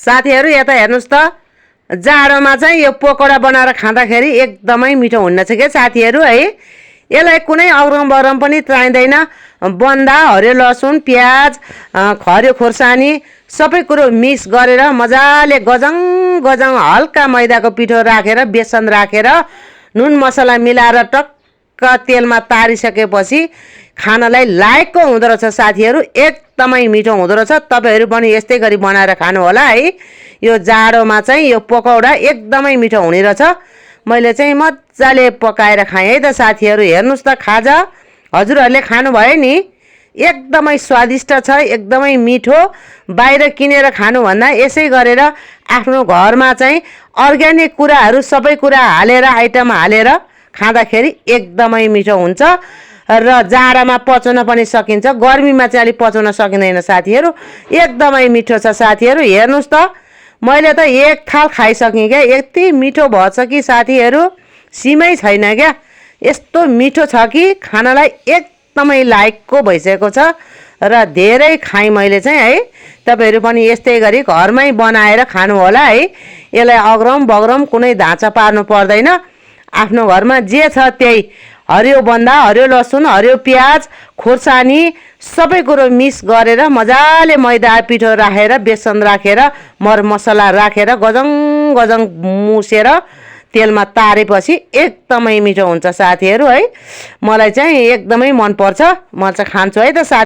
साथीहरू यता हेर्नुस् त जाडोमा चाहिँ यो पकौडा बनाएर खाँदाखेरि एकदमै मिठो हुनेछ के साथीहरू है। यसलाई कुनै अग्रम बग्रम पनि चाहिँदैन। बन्दा हरियो लसुन प्याज हरियो खोर्सानी सबै कुरो मिक्स गरेर मजाले गजङ गजङ हल्का मैदाको पिठो राखेर बेसन राखेर नुन मसला मिलाएर टक्क तेलमा तारिसकेपछि खानलाई लायकको हुँदो रहेछ साथीहरू। एकदमै मिठो हुँदो रहेछ। तपाईँहरू पनि यस्तै गरी बनाएर खानु होला है। यो जाडोमा चाहिँ यो पकौडा एकदमै मिठो हुने रहेछ। मैले चाहिँ मजाले पकाएर खाएँ है त साथीहरू। हेर्नुहोस् त खाजा हजुरहरूले खानुभयो नि, एकदमै स्वादिष्ट छ, एकदमै मिठो। बाहिर किनेर खानुभन्दा यसै गरेर आफ्नो घरमा चाहिँ अर्ग्यानिक कुराहरू सबै कुरा हालेर आइटम हालेर खाँदाखेरि एकदमै मिठो हुन्छ र जाडामा पचाउन पनि सकिन्छ। गर्मीमा चाहिँ अलिक पचाउन सकिँदैन साथीहरू। एकदमै मिठो छ साथीहरू। हेर्नुहोस् त मैले त एक थाल खाइसकेँ क्या, यति मिठो भएछ कि साथीहरू सीमै छैन क्या। यस्तो मिठो छ कि खानलाई एकदमै लायकको भइसकेको छ र धेरै खाएँ मैले चाहिँ है। तपाईँहरू पनि यस्तै गरी घरमै बनाएर खानु होला है। यसलाई अग्रम बग्रम कुनै ढाँचा पार्नु पर्दैन। आफ्नो घरमा जे छ त्यही हरियो बन्दा हरियो लसुन हरियो प्याज खोर्सानी सबै कुरो मिक्स गरेर मजाले मैदा पिठो राखेर बेसन राखेर मरमसला राखेर गजङ गजङ मुसेर तेलमा तारेपछि एकदमै मिठो हुन्छ साथीहरू है। मलाई चाहिँ एकदमै मनपर्छ। म चाहिँ खान्छु है त साथी।